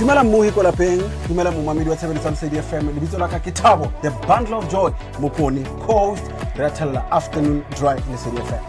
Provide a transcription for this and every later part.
Dumela mmohi ko lapeng, dumela momamedi wa tshebeletso ya Lesedi FM. Lebitso la ka ke Thabo, the bundle of joy, Mokone, co-host, re a thella Afternoon Drive Lesedi FM.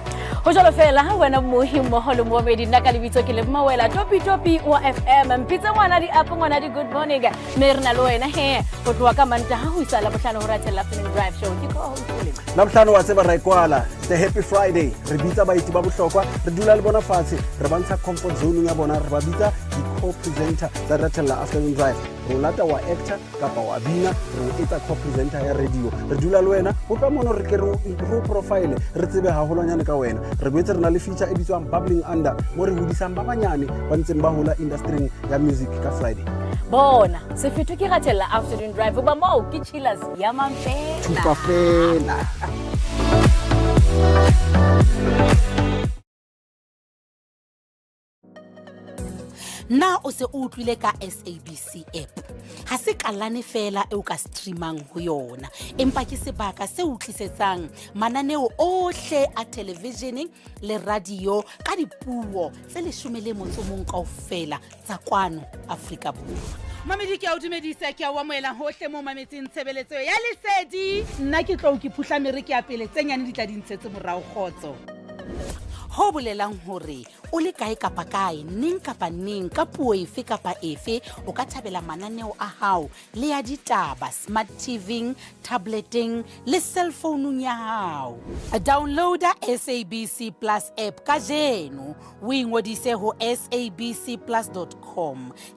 Ho jwalo fela ha wena mmohi mmoho le moomedi, nna ka lebitso ke le Mmawela Topi Topi wa FM. Mpitse ngwana di up, ngwana di good morning. Mme re na le wena he ho tloha ka Mantaha ho isa Labohlano ho Ratella Afternoon Drive Show. Ke co-host le Labohlano wa tseba ra e kwala, the happy Friday. Re bitsa baeti ba bohlokwa, re dula le bona fatshe, re ba ntsha comfort zone ya bona, re ba bitsa di-co-presenter tsa Ratella Afternoon Drive. Re o lata wa actor kapa wa bina, re o etsa co-presenter ya radio. Re dula le wena ho tloha mono, re ke re o profile, re tsebe haholwanyane ka wena. Re boetse re na le feature e bitswang Bubbling Under, mo re hodisang ba banyane ba ntseng ba hola industryng ya music ka Friday. Bona sefetho ke Ratella Afternoon Drive, hoba moo ke chillers ya mampela. Thupa fela. Na o se o utlwile ka SABC app? Ha se kalane feela eo ka streamang ho yona, empa ke sebaka se o tlisetsang mananeo ohle a television le radio ka dipuo tse 11 kaofela tsa kwano Afrika Borwa. Mamedi, ke a o dumedisa, ke a o amohela hohle mo mametseng tshebeletso ya Lesedi. Nna ke tlou ke phuhla mere ke ya pele, tse nyane di tla di ntshetse morao, kgotso. Ho bolelang hore o le kae kapa kae, neng kapa neng, ka puo efe kapa efe, o ka thabela mananeo a hao le ya ditaba smart TV-ing, tableteng le cellfounung ya hao. Downloada SABC Plus app kajeno, o ingodise ho sabcplus.com.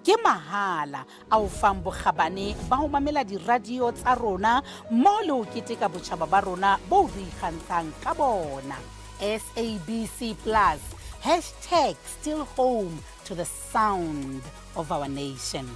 Ke mahala a o fang bokgabane ba ho mamela diradio tsa rona mmoho le ho keteka botjhaba ba rona boo re ikgantshang ka bona. SABC Plus, hashtag still home to the sound of our nation.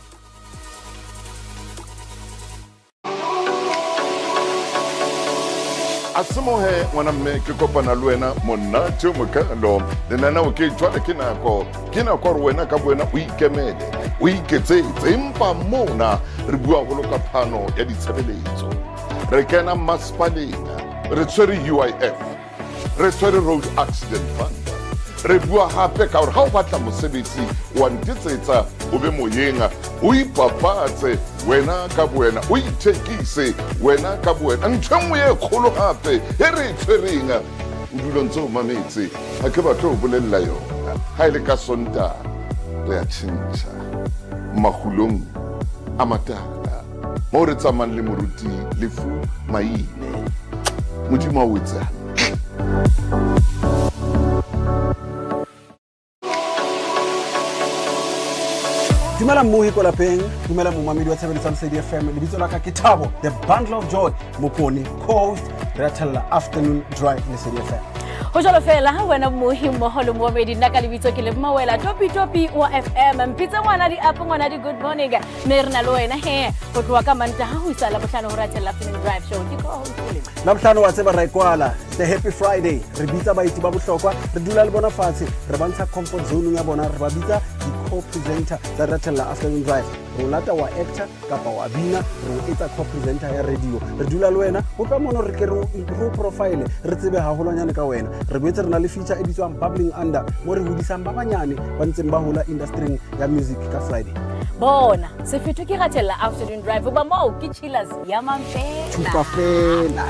A semohe ngwana mme, ke kopana le wena monate o mokalo. Lenaneo ke jwale ke nako, ke nako gore wena ka bowena o ikemele, o iketsetse. Empa mona re bua haholo ka phano ya ditshebeletso. Re kena masepaleng, re tshwere UIF, re tshwere Road Accident Fund. Re bua hape ka gore ga o batla mosebetsi, wa ntetsetsa, o be moyeng, o ipapatse wena ka bowena, o ithekise wena ka bowena. Ntho e nngwe e kgolo gape e re e tshwereng, o dula ntse o mametse, ga ke batle go bolelela yona. Ga e le ka Sontaga re a tšhentšha magulong a matala, mo re tsamayng le moruti Lefu Maine. Modimo a o etse hantle. Dumela mmohi ko lapeng, dumela momamedi wa tshebeletso ya Lesedi FM. Lebitso la ka ke Thabo, the bundle of joy, Mokone, co-host, re a thella Afternoon Drive Lesedi FM. Ho jwalo fela ha wena mmohi mmoho le moomedi, nna ka lebitso ke le Mmawela Topi Topi wa FM. Mpitse ngwana di up, ngwana di good morning. Mme re na le wena he ho tloha ka Mantaha ho isa Labohlano ho Ratella Afternoon Drive Show. Ke co-host le Labohlano wa tseba ra e kwala, the happy Friday. Re bitsa baeti ba bohlokwa, re dula le bona fatshe, re ba ntsha comfort zone ya bona, re ba bitsa di-co-presenter tsa Ratella Afternoon Drive. Re o lata wa actor kapa wa bina, re o etsa co-presenter ya radio. Re dula le wena ho tloha mono, re ke re o profile, re tsebe haholwanyane ka wena. Re boetse re na le feature e bitswang Bubbling Under, mo re hodisang ba banyane ba ntseng ba hola industryng ya music ka Friday. Bona sefetho ke Ratella Afternoon Drive, hoba moo ke chillers ya mampela. Thupa fela.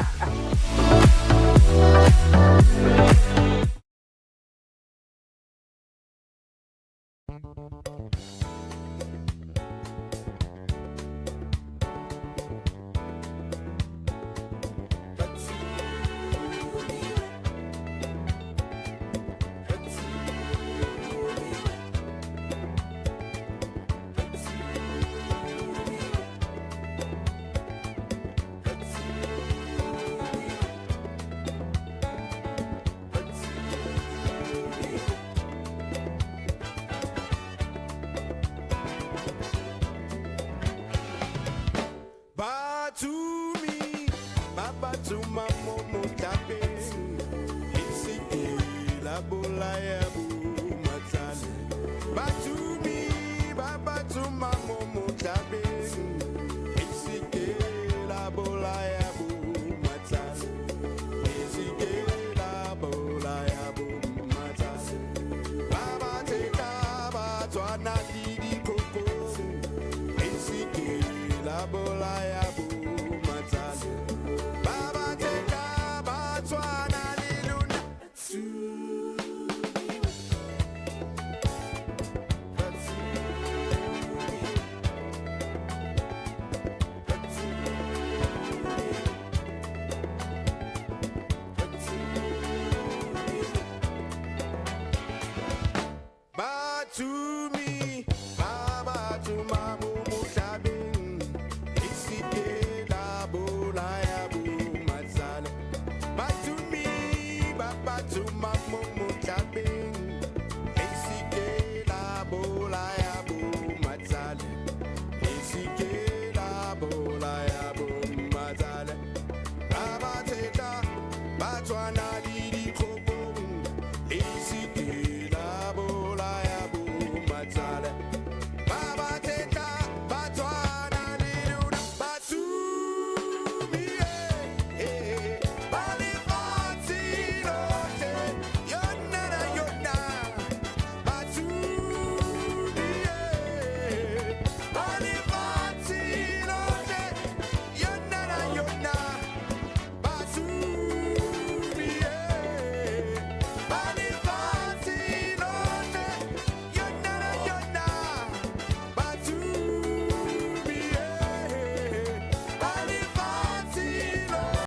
To my